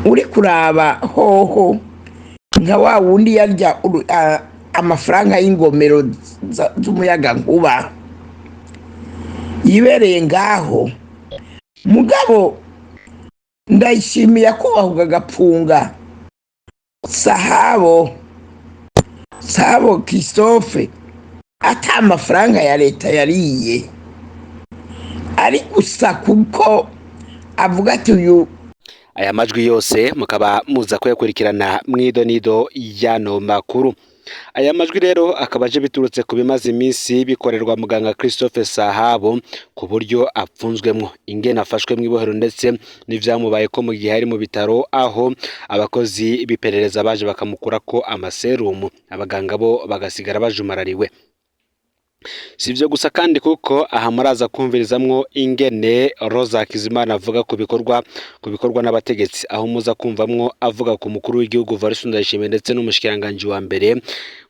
Uri kuraba hoho nka wa wundi yarya amafaranga y'ingomero z'umuyagankuba yibereye ngaho. Mugabo Ndayishimiye akubahuka agapfunga Sahabo, Sahabo Christophe, ata amafaranga ya leta yariye, ari gusa kuko avuga ati uyu. Aya majwi yose mukaba muza kuyakurikirana mw'idonido y'ano makuru. Aya majwi rero akaba aje biturutse ku bimaze iminsi bikorerwa muganga Christophe Sahabo, ku buryo apfunzwemwo, ingene afashwe mw'ibohero, ndetse n'ivyamubaye ko mu gihe ari mu bitaro, aho abakozi b'iperereza baje bakamukurako amaserumu, abaganga bo bagasigara bajumarariwe. Si ivyo gusa kandi, kuko aha muraza kumvirizamwo ingene Rosa Hakizimana avuga ku bikorwa n'abategetsi, aho muza kumvamwo avuga ku mukuru w'igihugu Evariste Ndayishimiye ndetse n'umushikiranganji wa mbere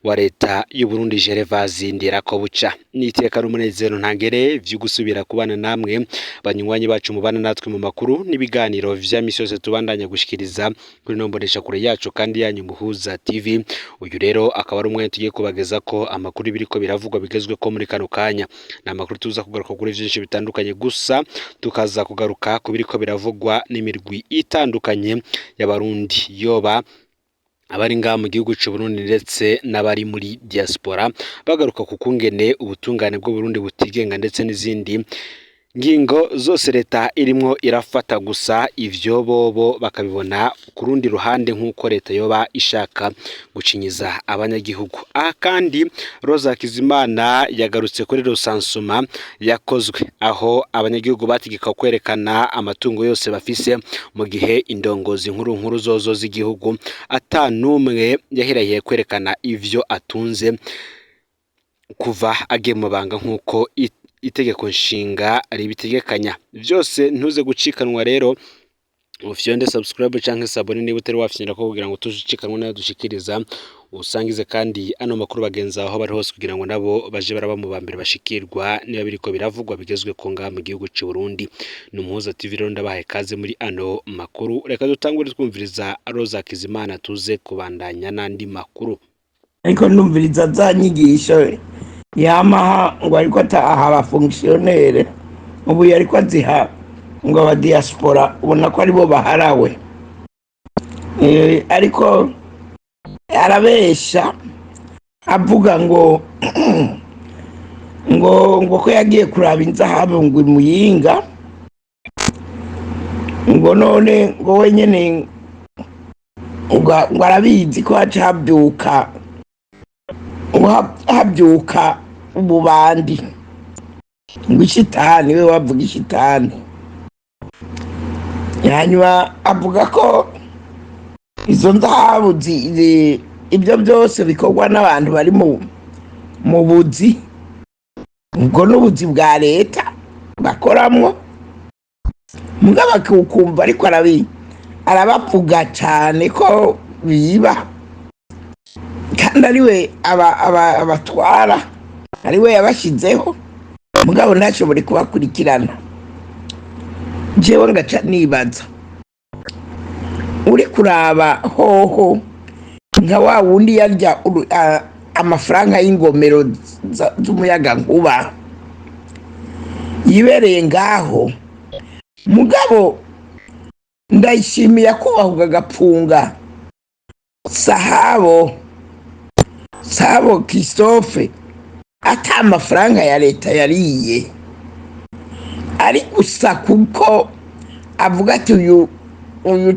wa leta y'u Burundi Gervais Ndirakobuca. N'iteka n'umunezero ntangere vyo gusubira kubana namwe, banywanyi bacu mubana natwe mu makuru n'ibiganiro vya misi yose tubandanya gushikiriza kuri no mbonesha kure yacu kandi yanyu Muhuza TV. Uyu rero akaba ari umwanya tugiye kubageza ko amakuru biriko biravugwa bigezwe ko muri kano kanya. Ni amakuru tuza kugaruka kuri vyinshi bitandukanye, gusa tukaza kugaruka ku biriko biravugwa n'imirwi itandukanye y'Abarundi, yoba abari ngaha mu gihugu c'u Burundi ndetse n'abari muri diaspora, bagaruka ku kungene ubutungane bw'u Burundi butigenga ndetse n'izindi ngingo zose leta irimwo irafata. Gusa ivyo bobo bakabibona ku rundi ruhande, nk'uko leta yoba ishaka gucinyiza abanyagihugu. Aha kandi Rosa Hakizimana yagarutse kuri recensement yakozwe, aho abanyagihugu bategekwa kwerekana amatungo yose bafise, mu gihe indongozi nkuru nkuru zozo z'igihugu ata n'umwe yahirahiye kwerekana ivyo atunze kuva agiye mu mabanga, nk'uko itegeko nshinga ribitegekanya. Byose ntuze gucikanwa rero, ufyonde subscribe canke s'abonner niba utari wafyonda ko, kugira ngo tuzucikanwe nayo dushikiriza. Usangize kandi ano makuru bagenzi aho bari hose, kugira ngo nabo baje baraba mu ba mbere bashikirwa niba biriko biravugwa bigezwe ko ngaha mu gihugu c'u Burundi. Ni Umuhuza TV rero, ndabahaye kaze muri ano makuru. Reka dutangure twumviriza Rosa Hakizimana, tuze kubandanya n'andi makuru. Ariko ndumviriza za nyigisho yamaha ngo ariko ataha abafonctionnaires, ubu yariko aziha ngo abadiaspora, ubona ko aribo baharawe. Ariko arabesha avuga ngo ko yagiye kuraba inzahabu ngo imuyinga, ngo none ngo wenyene ngo arabizi ko haca habyuka, ngo habyuka ububandi, ngo ishitani, we wavuga ishitani. Hanyuma avuga ko izo nzahabu ibyo byose bikorwa n'abantu bari mu buzi, ubwo n'ubuzi bwa leta bakoramwo. Mugabo akukumva ariko arabavuga cyane ko biba, kandi ariwe abatwara, ariwe yabashyizeho, mugabo ntashobore kubakurikirana. Jewe ngaca nibaza, uri kuraba hoho nka wa wundi yarya amafaranga y'ingomero z'umuyagankuba yibereye ngaho. Mugabo Ndayishimiye akubahuka agapfunga Sahabo, Sahabo Christophe, ata amafaranga ya leta yariye, ari gusa kuko avuga ati uyu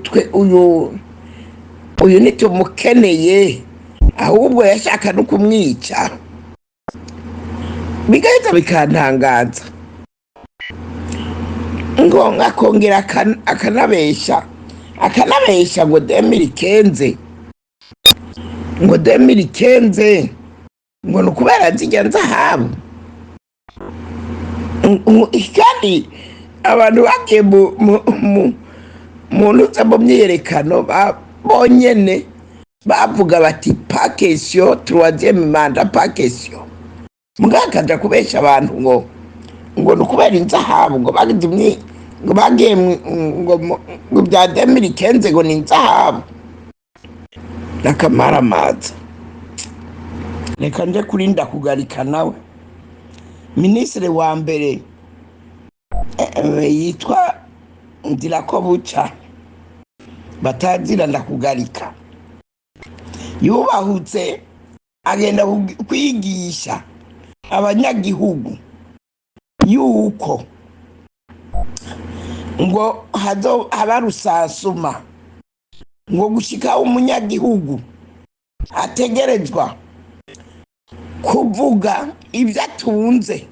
twe uyu ntitumukeneye, ahubwo yashaka no kumwica. Bigahita bikantangaza, ngo akongera akanabesha ngo 2015, ngo 2015, ngo ni ukubera zijya nzahabu. Kandi abantu bagiye mu ntuza mu myiyerekano bonyene bavuga bati: "Pas question troisième mandat, pas question." Mugabo akaja kubesha abantu ngo ni ukubera inzahabu, ngo bagize Ngo bagiye ngo ngo bya 2015 ngo ni inzahabu n'akamaramaza. Reka nje kurinda kugarika nawe minisitiri wa mbere yitwa Ndirakobuca batazira Ndakugarika, yubahutse agenda kwigisha abanyagihugu yuko ngo hazo haba rusasuma, ngo gushika umunyagihugu ategerezwa kuvuga ibyo atunze,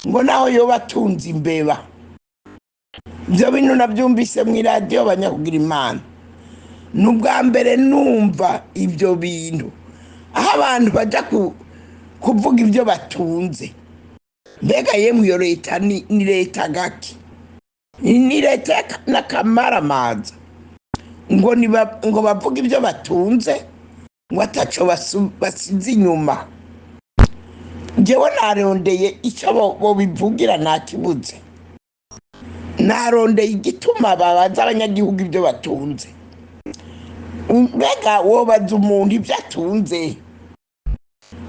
ngo naho yoba atunze imbeba. Ibyo bintu nabyumvise mu iradiyo, banyakugira Imana. Ni ubwa mbere numva ibyo bintu, aho abantu bajya kuvuga ibyo batunze. Mbega yemwe, iyo leta ni leta gaki? Ni leta n'akamaramaza ngo ngo bavuge ibyo batunze, ngo ataco basize inyuma. Njyewe narondeye icyo bobivugira, ntakibuze. Narondeye igituma babaza abanyagihugu ibyo batunze. Mbega wobaza umuntu ibyo atunze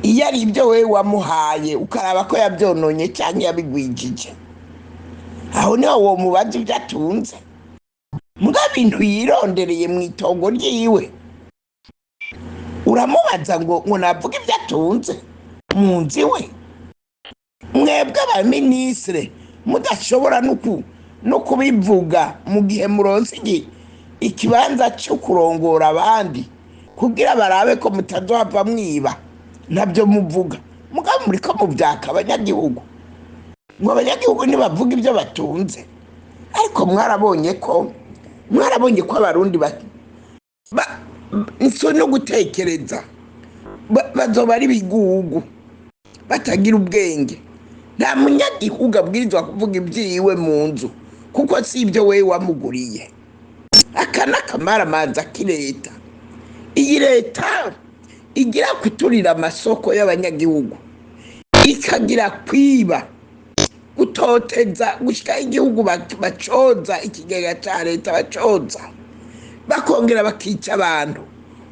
iyo ari ibyo wewe wamuhaye, ukaraba ko yabyononye cyangwa yabigwijije? Aho niho womubaza ibyo atunze. Muga bintu yirondereye mu itongo ryiwe, uramubaza ngo navuga ibyo atunze mu nzu iwe? Mwebwe abaminisitiri mudashobora no kubivuga mu gihe muronse ikibanza cyo kurongora abandi, kugira barabe ko mutazohava mwiba, ntabyo muvuga. Mugabo muriko muvyaka abanyagihugu ngo abanyagihugu ntibavuga ibyo batunze. Ariko mwarabonye ko Abarundi nso no gutekereza bazoba ari ibigugu batagira ubwenge. Nta munyagihugu abwirizwa kuvuga ibyiwe mu nzu, kuko si ibyo wewe wamuguriye. Aka ni akamaramaza k'ileta. Iyi leta igira kuturira amasoko y'abanyagihugu, ikagira kwiba, gutoteza, gushika igihugu bacoza ikigega ca leta, bacoza bakongera bakica abantu.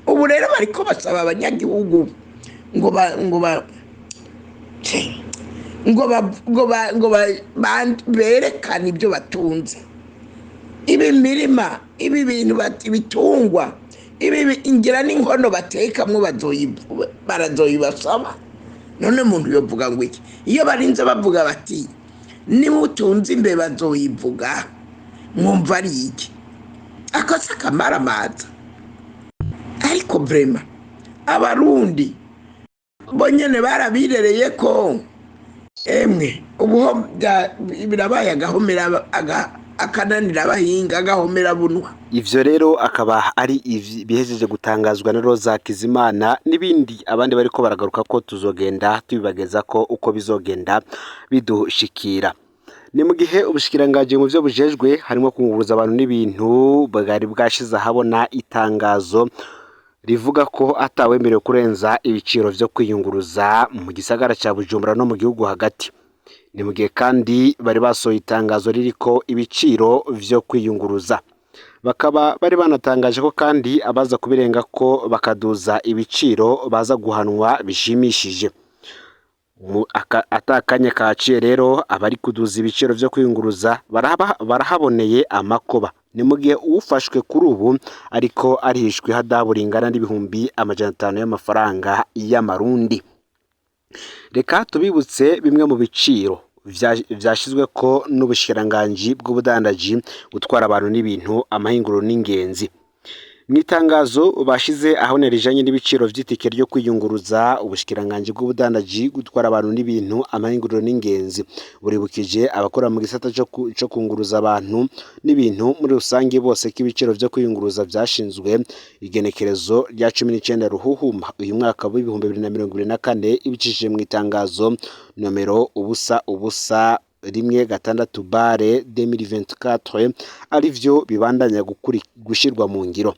Ubu rero bariko basaba abanyagihugu ngo ba, ngo ba, ngo ba, ngo ba, ngo ba, berekane ibyo batunze, ibi mirima, ibi bintu, ibitungwa, ibi ingira n'inkono batekamwo barazoyibasaba. None umuntu yovuga ngo iki iyo barinze bavuga bati niba utunze imbeba nzoyivuga? Mwumva ari iki? Ako si akamaramaza? Ariko vraiment Abarundi bo nyene barabirereye ko emwe ubuho birabaye agahomera akananira abahinga, agahomera bunwa. Ivyo rero akaba ari bihejeje gutangazwa na Roza Kizimana n'ibindi abandi bariko baragaruka ko tuzogenda tubibageza ko uko bizogenda bidushikira. Ni mu gihe ubushikiranganji mu vyo bujejwe harimo kunguruza abantu n'ibintu bwari bwashize ahabona itangazo rivuga ko atawemerewe kurenza ibiciro vyo kwiyunguruza mu gisagara ca Bujumbura no mu gihugu hagati. Ni mu gihe kandi bari basohoye itangazo ririko ibiciro vyo kwiyunguruza, bakaba bari banatangaje ko kandi abaza kubirenga ko bakaduza ibiciro baza guhanwa bishimishije. Atakanya kaciye rero, abari kuduza ibiciro vyo kwiyunguruza barahaboneye amakuba. Ni mu gihe uwufashwe kuri ubu ariko arihishwe ihadabu ringana n'500,000 y'amafaranga y'amarundi. Reka tubibutse bimwe mu biciro vyashizweko n'ubushikiranganji bw'ubudandaji, gutwara abantu n'ibintu, amahinguriro n'ingenzi. Mu itangazo bashize ahabona rijanye n'ibiciro vy'itike ryo kwiyunguruza, ubushikiranganji bw'ubudandaji, gutwara abantu n'ibintu, amahinguriro n'ingenzi buribukije abakora mu gisata co kunguruza abantu n'ibintu muri rusange bose ko ibiciro vyo kwiyunguruza vyashinzwe igenekerezo rya 19 Ruhuhuma uyu mwaka w'2024, ibicishije mu itangazo nomero 0016/2024, arivyo bibandanya gushirwa mu ngiro.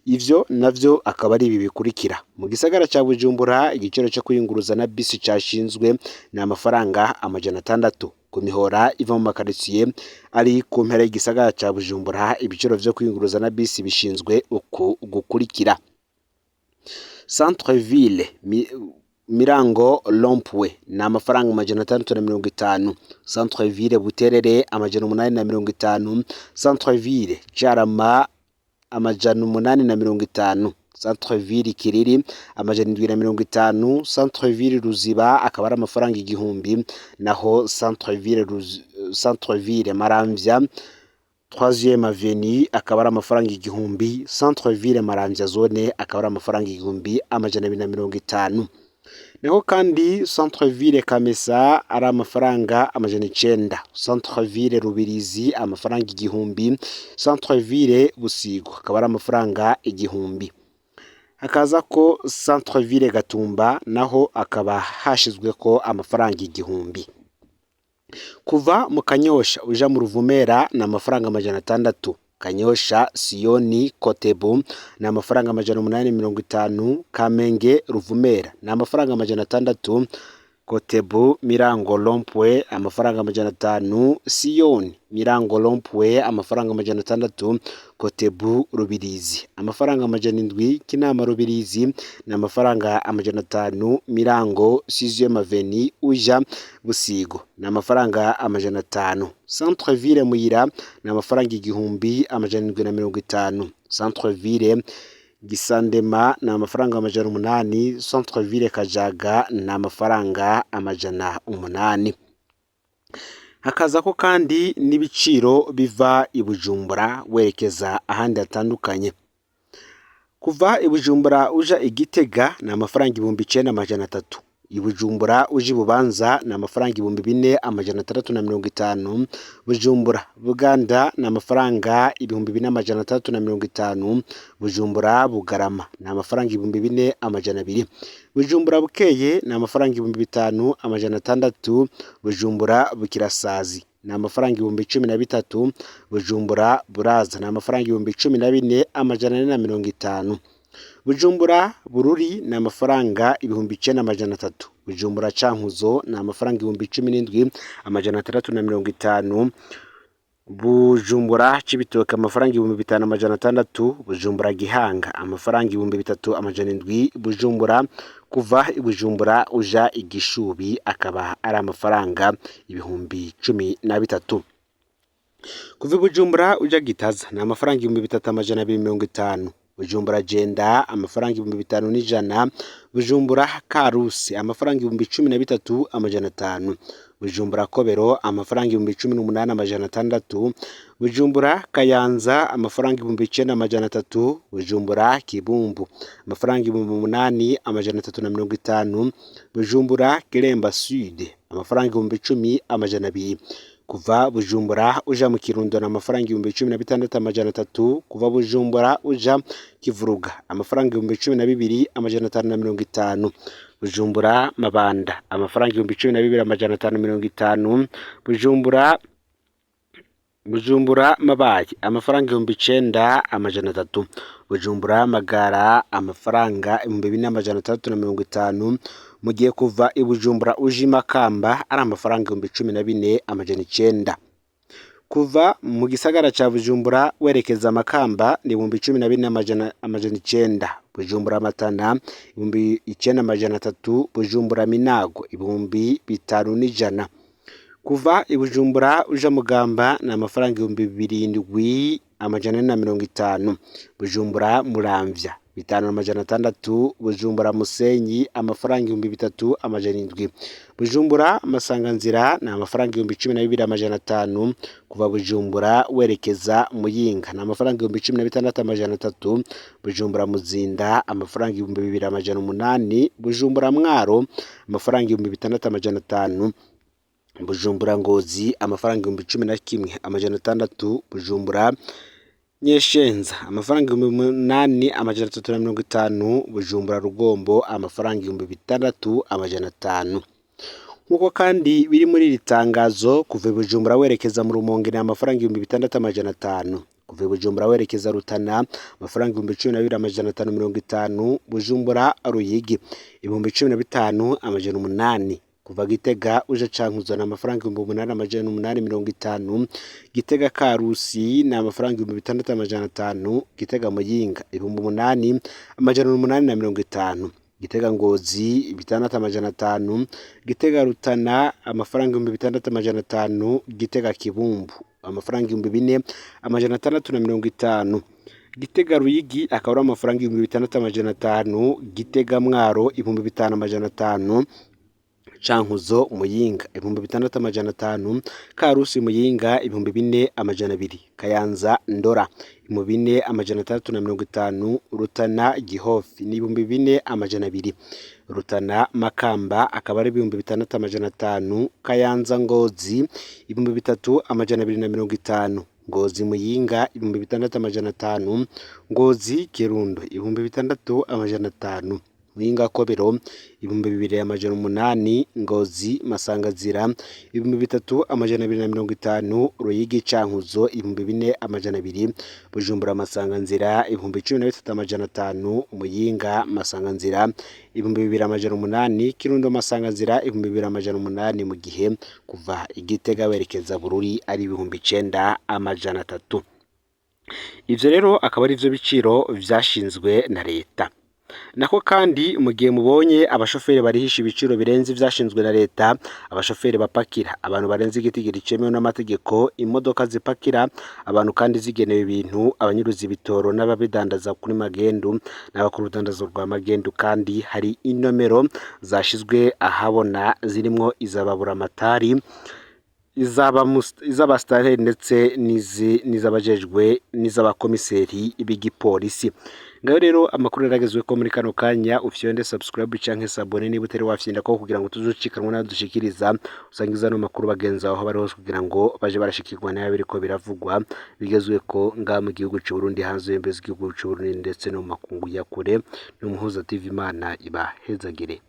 Ivyo navyo akaba ari ibi bikurikira: mu gisagara ca Bujumbura, igiciro co kwiyunguruza na bisi cashinzwe ni amafaranga 600. Ku mihora iva mu makaritsiye ari ku mpera y'igisagara ca Bujumbura, ibiciro vyo kwiyunguruza na bisi bishinzwe uku gukurikira: Centre ville Mirango Rompwe ni amafaranga 650, Centre ville Buterere 850, Centre ville Carama 850, Centre ville Kiriri 750, Centre ville Ruziba akaba ari amafaranga 1000, naho Centre ville Maramvya 3e Avenue akaba ari amafaranga 1000, Centre ville Maramvya zone akaba ari amafaranga 1250. Naho kandi Centre ville Kamesa ari amafaranga 900, Centre ville Rubirizi amafaranga 1000, Centre ville Busigo akaba ari amafaranga 1000. Hakaza ko Centre ville Gatumba naho akaba hashizweko amafaranga 1000. Kuva mu Kanyosha uja mu Ruvumera ni amafaranga 600, Kanyosha Siyoni Kotebu ni amafaranga 850, Kamenge Ruvumera ni amafaranga 600, Kotebu Mirango Rompwe amafaranga 500, Siyoni Mirango Rompwe amafaranga 600, Kotebu Rubirizi amafaranga 700, Kinama Rubirizi ni amafaranga 500, Mirango 6e Avenue uja Busigo ni amafaranga 500, Centre ville Muyira ni amafaranga 1750, Centre ville Gisandema ni amafaranga 800, Centre ville Kajaga ni amafaranga 800. Hakaza ko kandi n'ibiciro biva i Bujumbura werekeza ahandi hatandukanye. Kuva i Bujumbura uja i Gitega ni amafaranga 9300. I Bujumbura uja i Bubanza ni amafaranga 4650, Bujumbura Buganda ni amafaranga 4650, Bujumbura Bugarama ni amafaranga 4200, Bujumbura Bukeye ni amafaranga 5600, Bujumbura Bukirasazi ni amafaranga 13000, Bujumbura Buraza ni amafaranga 14450, Bujumbura Bururi ni amafaranga 9300, Bujumbura Cankuzo ni amafaranga 17650, Bujumbura Cibitoke amafaranga 5600, Bujumbura Gihanga amafaranga 3700, Bujumbura kuva i Bujumbura uja i Gishubi akaba ari amafaranga 13000. Kuva i Bujumbura uja Gitaza ni amafaranga 3250, Bujumbura Jenda amafaranga 5100, Bujumbura Karusi amafaranga 13500, Bujumbura Kobero amafaranga 18600, Bujumbura Kayanza amafaranga 9300, Bujumbura Kibumbu amafaranga 8350, Bujumbura Kiremba Sud amafaranga 10200. Kuva Bujumbura uja mu Kirundo ni amafaranga 16300, kuva Bujumbura uja Kivuruga amafaranga 12550, Bujumbura Mabanda amafaranga 12550, Bujumbura Mabayi amafaranga 9300, Bujumbura Magara amafaranga 4650, mu gihe kuva i Bujumbura uja i Makamba ari amafaranga 14900. Kuva mu gisagara ca Bujumbura werekeza Makamba ni 14900, Bujumbura Matana 9300, Bujumbura Minago 5100. Kuva i Bujumbura uja Mugamba ni amafaranga 7450, Bujumbura Muramvya 5600, Bujumbura Musenyi amafaranga 3700, Bujumbura Masanganzira ni amafaranga 12500, kuva Bujumbura werekeza Muyinga ni amafaranga 16300, Bujumbura Muzinda amafaranga 2800, Bujumbura Mwaro amafaranga 6500, Bujumbura Ngozi amafaranga 11600, Bujumbura Nyeshenza amafaranga 8350, Bujumbura Rugombo amafaranga 6500. Nk'uko kandi biri muri iri tangazo, kuva i Bujumbura werekeza mu Rumonge ni amafaranga 6500, kuva i Bujumbura werekeza Rutana amafaranga 12550, Bujumbura Ruyigi 15800, Kuva Gitega uja Cankuzo ni amafaranga 8850, Gitega Karusi ni amafaranga 6500, Gitega Muyinga 8850, Gitega Ngozi 6500, Gitega Rutana amafaranga 6500, Gitega Kibumbu amafaranga 4650, Gitega Ruyigi akaba ari amafaranga 6500, Gitega Mwaro 5500, Cankuzo Muyinga 6500, Karusi Muyinga 4200, Kayanza Ndora 4650, Rutana Gihofi ni 4200, Rutana Makamba akaba ari 6500, Kayanza Ngozi 3250, Ngozi Muyinga 6500, Ngozi Kirundo 6500, Muyinga Kobero 2800, Ngozi Masangazira 3250, Ruyigi Cankuzo 4200, Bujumbura Masanganzira 13500, Muyinga Masanganzira 2800, Kirundo Masanganzira 2800, mu gihe kuva Igitega werekeza Bururi ari 9300. Ivyo rero akaba ari vyo biciro vyashinzwe na leta. Nako kandi mu gihe mubonye abashoferi barihisha ibiciro birenze ivyashinzwe na leta, abashoferi bapakira abantu barenze igitigiri cemewe n'amategeko, imodoka zipakira abantu kandi zigenewe ibintu, abanyuruza ibitoro n'ababidandaza kuri magendu n'abakora urudandazo rwa magendu, kandi hari inomero zashizwe ahabona zirimwo izababuramatari, iz'abasitanteri ndetse n'iz'abajejwe n'iz'abakomiseri b'igipolisi. Ngayo rero amakuru yaragezwe ko muri kano kanya, ufyonde subscribe canke s'abonner niba utari wafyinda ko kugira ngo tuzucikanwe nayo dushikiriza, usangiza ano makuru bagenzi aho bari hose kugira ngo baje barashikirwa nayo biriko biravugwa bigezwe ko ngaha mu gihugu c'u Burundi, hanze y'imbibe z'igihugu c'u Burundi ndetse no mu makungu ya kure. N'Umuhuza TV, Imana ibahezagire.